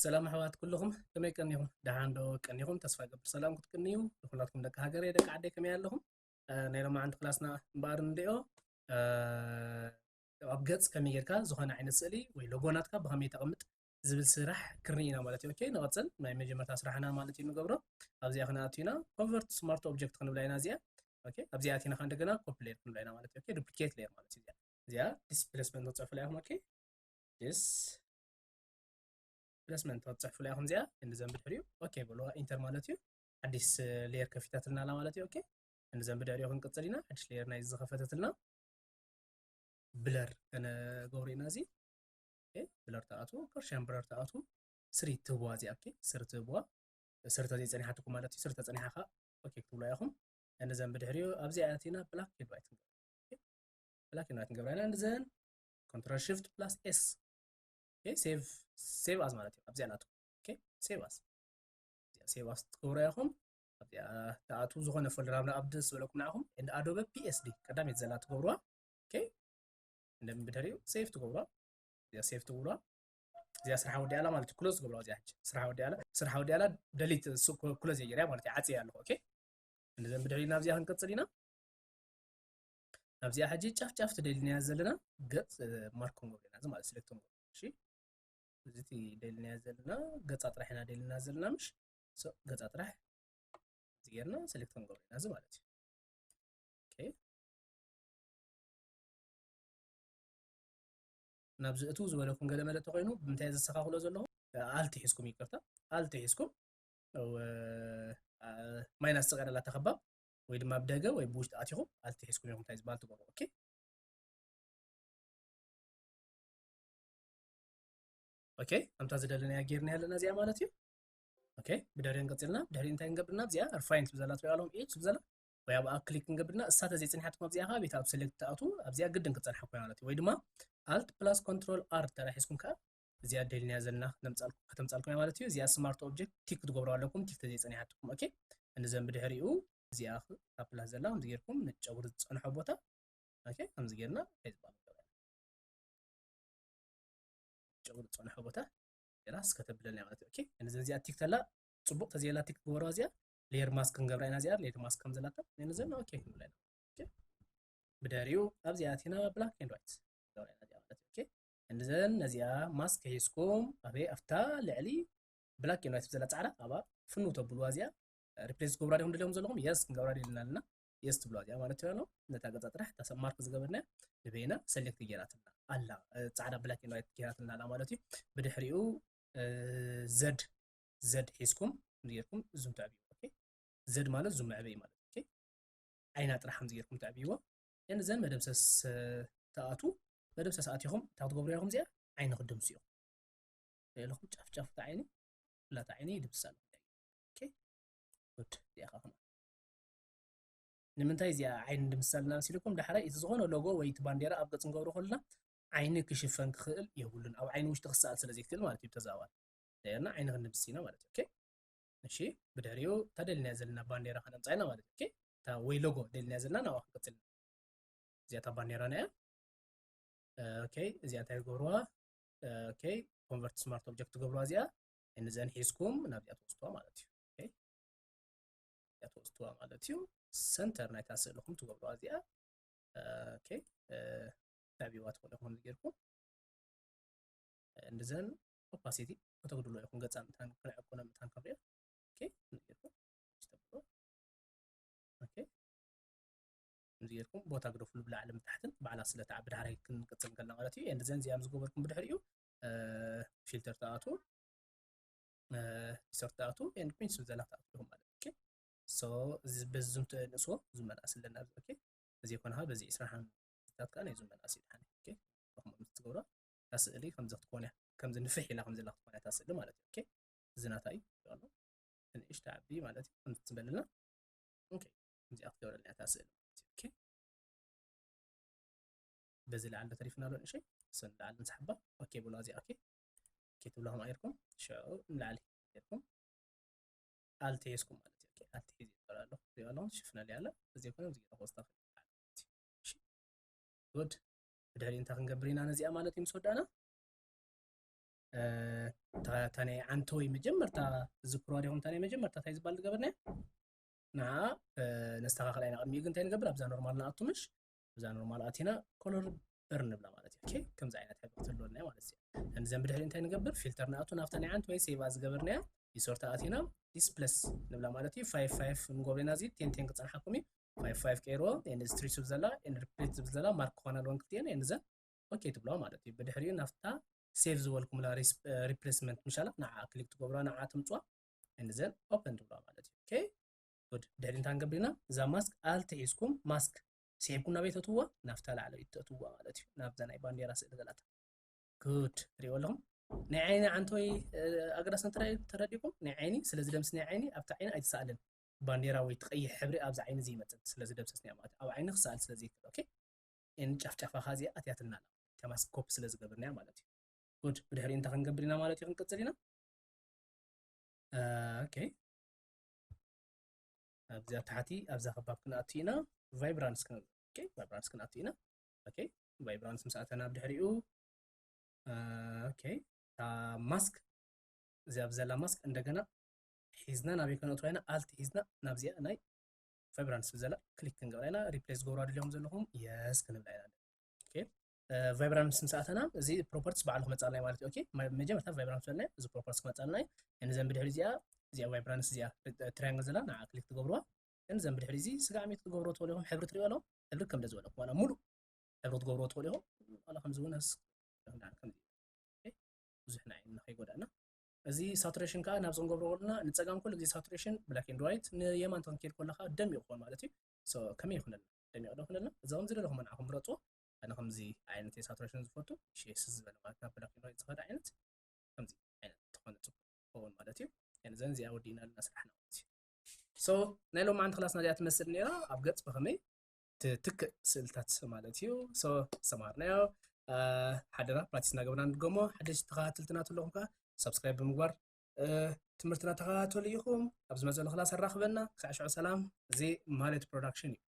ሰላም ኣሕዋት ኩልኹም፣ ከመይ ቀኒኹም? ደሓን ዶ ቀኒኹም? ተስፋ ይገብር ሰላም ክትቅንዩ። ንኹላትኩም ደቂ ሃገረይ፣ ደቂ ዓደይ ከመይ ኣለኹም? እ፣ ናይ ሎማዓንቲ ክላስና እምበኣር ንሪኦ፣ እ፣ ኣብ ገጽ ከመይ ጌርካ ዝኾነ ዓይነት ስእሊ ወይ ሎጎ ናትካ ብኸመይ ተቐምጥ ዝብል ስራሕ ክንርኢ ኢና ማለት እዩ። ኦኬ፣ ንቐጽል። ናይ መጀመርታ ስራሕና ማለት እዩ ንገብሮ። ኣብዚኣ ክንኣቱ ኢና። ኮንቨርት ስማርት ኦብጀክት ክንብላ ኢና እዚኣ። ኦኬ፣ ኣብዚኣ ኣቲና ከ እንደገና ኮፒ ሌየር ክንብላ ኢና ማለት እዩ። ኦኬ፣ ዱፕሊኬት ሌየር ማለት እዩ እዚኣ። እዚኣ ዲስፕሌስመንት ትጽሕፉላ ኢኹም። ኦኬ፣ ዲስ ፕለስመንት ክትፅሕፉላ ኢኹም። እዚኣ እንዘን ብድሕሪኡ ኦኬ በልዋ፣ ኢንተር ማለት እዩ። ሓዲስ ሌየር ከፊታትልና ኣላ ማለት እዩ። ኦኬ፣ እንዘን ብድሕሪኡ ክንቅፅል ኢና። ሓዲስ ሌየር ናይ ዝኸፈተትልና ብለር ከነገብሮ ኢና። እዚ ኦኬ፣ ብለር ተኣትዎ፣ ፐርሽያን ብለር ተኣትዎ፣ ስሪ ትህብዋ እዚኣ። ኦኬ፣ ስሪ ትህብዋ፣ ስሪ ተዘይፀኒሓትኩም ማለት እዩ። ስሪ ተፀኒሓ ከዓ ኦኬ ክትብሉ ኢኹም። እንዘን ብድሕሪኡ ኣብዚኣ ኣቲና ብላክ ኤንድ ዋይት ንገብራ። ኦኬ፣ ብላክ ኤንድ ዋይት ንገብራ ኢና። እንዘን ኮንትሮል ሽፍት ፕላስ ኤስ። ኦኬ፣ ሴቭ፣ ሴቭ ኣዝ ማለት እዩ። ኣብዚኣ ናቱ። ኦኬ፣ ሴቭ ኣዝ። እዚኣ ሴቭ ኣዝ ትገብሩ ኢኹም። ኣብዚኣ ትኣትዉ፣ ዝኾነ ፎልደር ኣብ፣ ኣብ ደስ ዝበለኩም ንዓኹም። እንደ ኣዶበ ፒ ኤስ ዲ ቀዳመይቲ ዘላ ትገብሩዋ። ኦኬ፣ እንደ ብድሕሪኡ ሴቭ ትገብሩዋ። እዚኣ ሴቭ ትብሉዋ። እዚኣ ስራሓ ወዲኣላ ማለት እዩ። ክሎዝ ትገብሩዋ እዚኣ ሕጂ። ስራሓ ወዲኣላ፣ ስራሓ ወዲኣላ፣ ደሊት፣ ሱ-፣ ክሎዝ እየ ገይረያ ማለት እዩ። ዓጽየ ኣለኹ። ኦኬ፣ እንዘን ብድሕሪኡ ናብዚኣ ክንቅጽል ኢና። ናብዚኣ ሕጂ ጫፍ ጫፍ ተደሊናያ ዘለና ገጽ፣ እ፣ ማርክ ክንገብሮ ኢና። እዚ ማለት ሴሌክት ክንገብሮ። እሺ፣ እዚ እቲ ደሊናያ ዘለና ገጻ ጥራሕ ኢና ደሊና ዘለና፣ ምሽ? ሶ፣ ገጻ ጥራሕ እዚ ጌርና ሴሌክት ክንገብሮ ኢና፣ እዚ ማለት እዩ። ኦኬ። ናብዚ እትው ዝበለኩም ገለ መለ ተኾይኑ፣ ብምንታይ ዘስተኻኽሎ ዘለኹ? ኣልት ሒዝኩም፣ ይቅርታ፣ ኣልት ሒዝኩም፣ እ፣ እ፣ ማይናስ ዝቐደላ ተኸባብ ወይ ድማ ብደገ ወይ ብውሽጢ ኣቲኹም ኣልት ሒዝኩም ኢኹም እንታይ ዝበሃል ትገብሩ። ኦኬ። ኦኬ፣ ከምታ ዝደለናያ ጌርና ኣለና እዚኣ ማለት እዩ። ኦኬ፣ ብድሕሪኡ እንቀጽልና፣ ብድሕሪኡ እንታይ ክንገብርና? እዚኣ ሪፋይን ትብዘላ ትሪኣ ኣለኹም፣ ኤች ትብዘላ፣ ወይ ኣብኣ ክሊክ ክንገብርና፣ እሳ ተዘይጸኒሓትኩም ኣብዚኣ ኸዓ ቤት ኣብ ሴሌክት ትኣትዉ፣ ኣብዚኣ ግድን ክትጸንሓ ኮይና ማለት እዩ። ወይ ድማ ኣልት ፕላስ ኮንትሮል ኣር ተታሒዝኩም ከኣ እዚኣ ደሊናያ ዘለና ነምጻልኩም፣ ከተምጻልኩም እያ ማለት እዩ። እዚኣ ስማርት ኦብጀክት ቲክ ክትገብሩ ኣለኩም፣ ቲክ ተዘይጸኒሓትኩም። ኦኬ፣ እንዘን ብድሕሪኡ እዚኣ ኣብ ፕላስ ዘላ ከምዚ ጌርኩም ነጨጉሪ ዝጸንሖ ቦታ፣ ኦኬ፣ ከምዚ ጌርና እንታይ ዝበሃል ጨጉሪ ዝጸንሖ ቦታ ጌራ እስከ ተብለና ማለት እዩ። ኦኬ፣ እንዘን እዚኣ ቲክ ተላ ጽቡቕ ተዘየላ ቲክ ክገብራ እዚኣ ሌየር ማስክ ክንገብራ ኢና። እዚኣ ሌየር ማስክ ከም ዘላታ እንዘን ኦኬ ክንብላ ኢና። ኦኬ፣ ብድሕሪኡ ኣብዚኣ ኣቲና ብላክ ኤንድ ዋይት ክንገብራ ኢና እዚኣ ማለት እዩ። ኦኬ፣ እንዘን ነዚኣ ማስክ ሒዝኩም ኣበይ ኣብታ ልዕሊ ብላክ ኤንድ ዋይት ዘላ ጻዕዳ ኣብኣ ፍንው ተብልዋ እዚኣ ሪፕሌስ ክገብራ ዲኹም ደልዮም ዘለኹም? የስ ክንገብራ ደልና ኣለና። የስ ትብልዋ እዚኣ ማለት እዩ። ነታ ገጻ ጥራሕ እታ ሰብ ማርክ ዝገበርናያ ንበይና ሰሌክት ጌራትና ኣላ፣ እ፣ ጻዕዳ ብላክ ኤንድ ዋይት ጌራትና ኣላ ማለት እዩ። ብድሕሪኡ፣ እ፣ ዘድ፣ ዘድ ሒዝኩም ጌርኩም ዙም ተዕብዩ። ኦኬ፣ ዘድ ማለት ዙም መዕበይ ማለት። ኦኬ፣ ዓይና ጥራሕ ከምዚ ጌርኩም ተዕብይዎ። እን ዘን መደምሰስ፣ እ፣ ተኣቱ፣ መደምሰስ ኣቲኹም እንታይ ክትገብሩ ኢኹም? እዚኣ ዓይኒ ክትድምሱ ኢኹም። የለኹም ጫፍ ጫፍ እታ ዓይኒ፣ ኩላታ ዓይኒ ይድምስሳ ኣለኹም። ኦኬ፣ ጉድ፣ እዚኣ ኸዓ ንምንታይ እዚኣ ዓይኒ ድምስሳ ኣለና መሲልኩም? ዳሕራይ እቲ ዝኾነ ሎጎ ወይ እቲ ባንዴራ ኣብ ገጽ ክንገብሮ ከለና ዓይኒ ክሽፈን ክኽእል የብሉን። ኣብ ዓይኒ ውሽጢ ክሰኣል ስለ ዘይክእል ማለት እዩ ብተዘዋዋሪ። ዳይርና ዓይኒ ክንድምስስ ኢና ማለት እዩ። ኦኬ፣ እሺ፣ ብድሕሪኡ እታ ደሊናያ ዘለና ባንዴራ ከነምጽኣ ኢና ማለት እዩ። ኦኬ፣ እታ ወይ ሎጎ ደሊናያ ዘለና ናብኣ ክንቅጽል ኢና። እዚኣ እታ ባንዴራና እያ። ኦኬ፣ እዚኣ እንታይ ትገብርዋ? ኦኬ፣ ኮንቨርት ስማርት ኦብጀክት ትገብርዋ እዚኣ። እንዘን ሒዝኩም ናብዚኣ ትወስድዋ ማለት እዩ። ኦኬ፣ እዚኣ ትወስድዋ ማለት እዩ። ሰንተር ናይታ ስእልኹም ትገብርዋ እዚኣ። ኦኬ፣ ተዕብይዋ ትኽእሉ ኢኹም ጌርኩም። እንዘን ኦፓሲቲ ከተጉድሎ ኢኹም። ገጻ ምእንታን ክንዕቅኖ ምእንታን ክንሪኦ። ኦኬ፣ ጌርኩም። ኦኬ፣ ከምዚ ጌርኩም ቦታ ግደፉሉ ብላዕልን ብታሕትን፣ ባዕላ ስለ ትዓቢ ድሕራይ ክንቅጽል ከለና ማለት እዩ። And then እዚኣ ምስ ገበርኩም ብድሕሪኡ፣ እ፣ ፊልተር ትኣትዉ፣ እ፣ ፊልተር ትኣትዉ፣ and ቁንጭ ዘላ ትኣትዉ ኢኹም ማለት እዩ። ኦኬ፣ so እዚ በዚ ዙም ትንእስዎ፣ ዙም መናእሲ ኣለና ኣብዚ። ኦኬ፣ እዚ ይኮን ኸዓ በዚ ዕስራን ሓሙሽተን ታት ከኣ ናይ ዙም መናእሲ ይድሓን። ኦኬ፣ ከምኡ ምስ ትገብሮ እታ ስእሊ ከምዚ ክትኮን እያ፣ ከምዚ ንፍሕ ኢላ ከምዚ ኢላ ክትኮን እያ እታ ስእሊ ማለት እዩ። ኦኬ፣ እዚ ናታ እዩ ኣሎ። ንእሽቶ ዓቢ ማለት እዩ፣ ከምዚ ትበልና። ኦኬ፣ እዚኣ ክትገብረልና እያ እታ ስእሊ ማለት እዩ። ኦኬ፣ በዚ ላዕሊ ተሪፍና ኣሎ ንእሽተይ፣ እሰን ላዕሊ ንስሓባ። ኦኬ፣ ብሎ እዚኣ ኦኬ፣ ኦኬ ትብሎ ከምኣ ጌርኩም፣ ሽዑ ንላዕሊ ጌርኩም ኣልት ሒዝኩም ማለት እዩ። ኦኬ፣ ኣልት ሒዝ ይበላ ኣለኹ፣ ሪኦ ኣለኹ፣ ትሽፍነለይ ኣላ። እዚ ይኮነ፣ እዚ ይኮነ፣ ኮስታ እሺ፣ ጉድ። ብድሕሪ እንታይ ክንገብር ኢና ነዚኣ ማለት እዩ ምስ ወዳእና? እታ ናይ ዓንተወይ መጀመርታ ዝክርዋ ዲኹም? እታ ናይ መጀመርታ እንታይ ዝበሃል ዝገበርናያ ንዓ ነስተኻኽላ ኢና። ቅድሚኡ ግን እንታይ ንገብር? ኣብዛ ኖርማል ንኣቱ ምሽ እዛ ኖርማል ኣቲና ኮለር በርን ንብላ ማለት እዩ። ኦኬ፣ ከምዚ ዓይነት ሕብሪ ክትህልወና ማለት እዩ። እዘን ብድሕሪ እንታይ ንገብር? ፊልተር ንኣቱ ናብታ ናይ ዓንተወይ ሴቭ ዝገበርናያ ሪሶርት ኣቲና ዲስፕለስ ንብላ ማለት እዩ። ፋይቭ ፋይቭ ንገብሮ ኢና፣ እዚ ቴን ቴን ክፀንሓኩም እዩ። ፋይቭ ፋይቭ ቀይርዎ፣ ኤንድ ስትሪት ዝብል ዘላ ኤንድ ሪፕሌስ ዝብል ዘላ ማርክ ክኾና ኣለወን ክልቲኤን። ኤንድ ዘን ኦኬ ትብልዋ ማለት እዩ። ብድሕሪኡ ናብታ ሴቭ ዝበልኩምላ ሪፕሌስመንት ምሻላ ንዓ ክሊክ ትገብሩዋ፣ ንዓ ትምፅዋ። ኤንድ ዘን ኦፕን ትብልዋ ማለት እዩ። ኦኬ፣ ጉድ። ድሕሪ እንታይ ንገብር ኢና? እዛ ማስክ ኣልት ሒዝኩም ማስክ ስሒብኩም ናበይ ተእትውዋ? ናብታ ላዕለወይቲ ተእትውዋ ማለት እዩ። ናብዛ ናይ ባንዴራ ስእሊ ዘላታ። ጉድ። ሪእዎ ኣለኹም? ናይ ዓይኒ ዓንተወይ ኣገዳስነት ተረዲእኩም? ናይ ዓይኒ፣ ስለዚ ደምሲ ናይ ዓይኒ ኣብታ ዓይኒ ኣይትሰኣልን። ባንዴራ ወይ ትቐይሕ ሕብሪ ኣብዛ ዓይኒ ዘይመፅእ፣ ስለዚ ደምሰስናያ ማለት እዩ። ኣብ ዓይኒ ክሰኣል ስለዚ ይክእል። ኦኬ፣ ኤን ጫፍጫፋ ከኣ እዚኣ ኣትያትልና ኣላ። እታ ማስክ ኮፒ ስለ ዝገበርናያ ማለት እዩ። ጉድ። ብድሕሪ እንታይ ክንገብር ኢና ማለት እዩ? ክንቅጽል ኢና። ኦኬ፣ ኣብዚኣ ታሕቲ ኣብዛ ከባብ ክንኣቱ ኢና። ቫይብራንስ ክን-፣ ኦኬ፣ ቫይብራንስ ክንኣቱ ኢና። ኦኬ፣ ቫይብራንስ ምስ ኣተና ብድሕሪኡ፣ ኦኬ፣ እታ ማስክ፣ እዚኣ ብዘላ ማስክ እንደገና ሒዝና ናበይ ከነእትዋ ኢና? ኣልት ሒዝና ናብዚኣ ናይ ቫይብራንስ ብዘላ ክሊክ ክንገብራ ኢና። ሪፕሌስ ዝገብሩ ድልዮም ዘለኹም የስ ክንብላ ኢና። ኦኬ፣ ቫይብራንስ ምስ ኣተና እዚ ፕሮፐርቲስ ባዕሉ ክመጻልና ማለት እዩ። ኦኬ፣ መ-፣ መጀመርታ ቫይብራንስ ዘለና እዚ ፕሮፐርቲስ ክመጻልና እዩ። እዘን ብድሕሪ እዚኣ፣ እዚኣ ቫይብራንስ እዚኣ ትራያንግል ዘላ ንዓ ክሊክ ትገብሩዋ። እዘን ብድሕሪ እዚ ስጋዕ ሚት ክገብሩ ትኽእሉ ኢኹም። ሕብሪ ትሪኦ ኣለኹም፣ ሕብሪ ከም ዝበለኩም ዋላ ሙሉእ ሕብሪ ክትገብርዎ ትኽእሉ ኢኹም። ዋላ ከምዚ እውን ስ-፣ ከምዚ፣ ኦኬ፣ ብዙሕ ንዓይንና ከይጎዳእና። እዚ ሳቱሬሽን ከዓ ናብዚ ክንገብሮ ከለና ንፀጋም ኩሉ ግዜ ሳቱሬሽን ብላክ ኤንድ ዋይት፣ ንየማን ተክንኬድ ከለካ ደሚቑ ክኾን ማለት እዩ። ሶ ከመይ ይኹነልና? ደሚቑ ዶ ይኹነልና? እዛ ከም ዝደለኹም ንዓኹም ምረፅዎ። ኣነ ከምዚ ዓይነት ሳቱሬሽን ዝፈቱ፣ ሸስ ዝበለ ማለት ናብ ብላክ ኤንድ ዋይት ዝኸድ ዓይነት፣ ከምዚ ዓይነት ተኾነ ፅቡቅ ክኸውን ማለት እዩ። እዘን እዚኣ ወዲእና ኣለና ስራሕና ማለት እዩ። ሶ ናይ ሎማዓንቲ ክላስና እዚኣ ትመስል ነይራ። ኣብ ገፅ ብኸመይ ትትክእ ስእልታት ማለት እዩ። ሶ ዝተማሃርናዮ፣ እ፣ ሓደራ ፕራክቲስ እናገበርና ንድገሞ። ሓደሽቲ ተኸታተልትና ተለኹም ከኣ ሰብስክራይብ ብምግባር፣ እ፣ ትምህርትና ተኸታተሉ ኢኹም። ኣብ ዝመፀሉ ክላስ ኣራኽበና። ክሳዕ ሽዑ ሰላም። እዚ ማለት ፕሮዳክሽን እዩ።